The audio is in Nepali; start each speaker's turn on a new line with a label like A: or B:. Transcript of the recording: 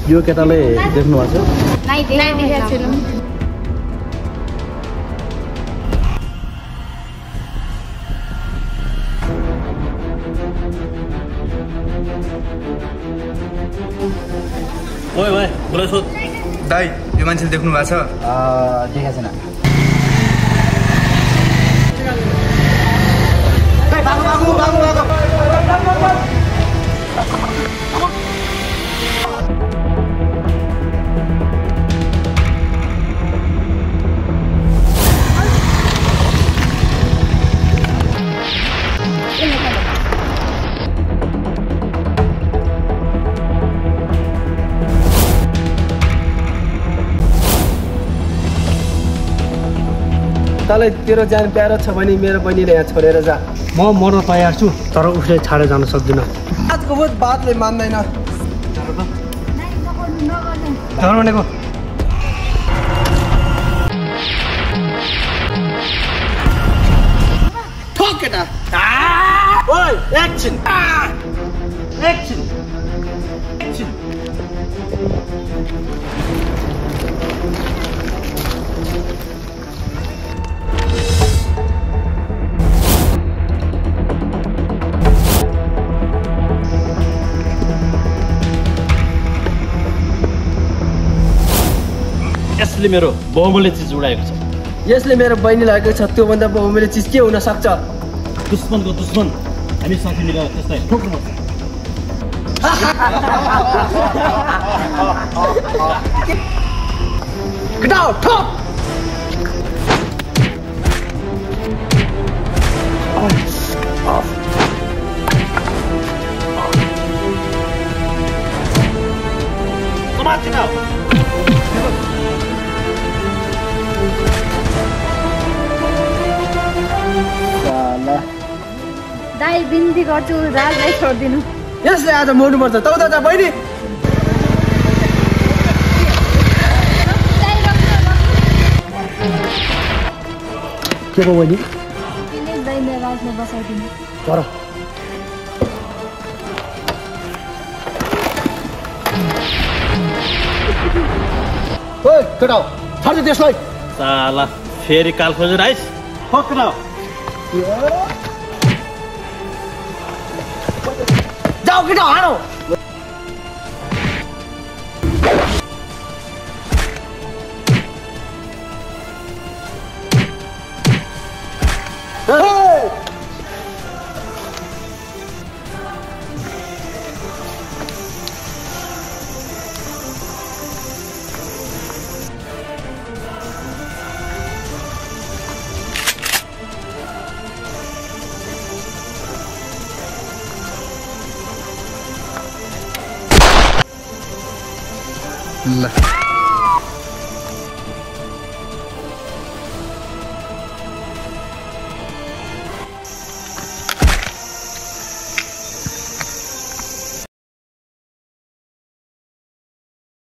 A: यो केटाले देख्नु भएको छ?
B: नाइ देखेको छैन।
A: ओइ ओइ बोले सोध।
C: दाइ यो मान्छेले देख्नु भएको छ?
D: देखेको छैन। तँलाई तेरो जान प्यारो छ भने मेरो बहिनीले यहाँ छोडेर जा।
A: म मर्न तयार छु तर उसले छाडेर जान सक्दिन।
D: आजको बहुत बातले मान्दैन।
A: धर भनेको।
D: ठोक केटा।
A: ओइ एक्सन एक्सन एक्सन। यसले मेरो बहुमूल्य चिज उडाएको छ।
D: यसले मेरो बहिनी लागेको छ। त्योभन्दा बहुमूल्य चिज के हुन सक्छ?
A: दुश्मनको दुश्मन हामी साथी मिलेर त्यसलाई ठोक्नुपर्छ।
D: घटाउ ठोक।
A: समातिन।
B: दाइ बिन्ती गर्छु राजलाई छोडिदिनु।
D: यसले आज मर्नुपर्छ। तँ उता जा बहिनी।
A: के भयो बहिनी?
B: प्लिज दाइले राजलाई बसाइदिनु।
A: तर
D: ओइ केटा छाड्दै त्यसलाई।
A: साला फेरि काल खोजेर आइस। पक्राउ।
D: जाऊ केटा हानो।
C: ल